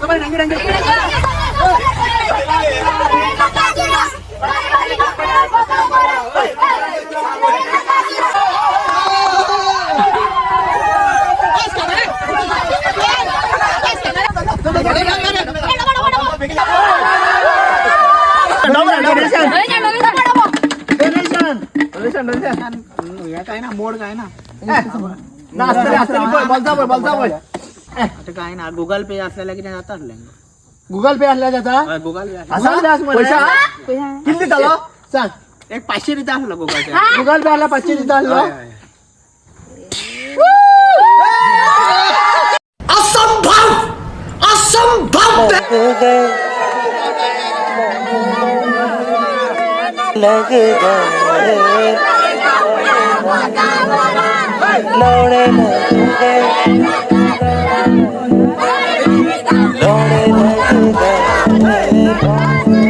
Thank you, thank you. काय ना मोड काय ना. ना आसतले आसतले, पळय बोलता, पळय बोलता, पळय. आता काय ना, गुगल पे असल्याला कितें जाता आसलें. गुगल पे असल्यार जाता. Google pay. आसा पयशे? कितले दितालो सांग. एक 500 दिता आसलो गुगल पे. गुगल पे आसल्यार 500 दिता आसलो. लग गए लौड़े लग गए, लौड़े लग गए.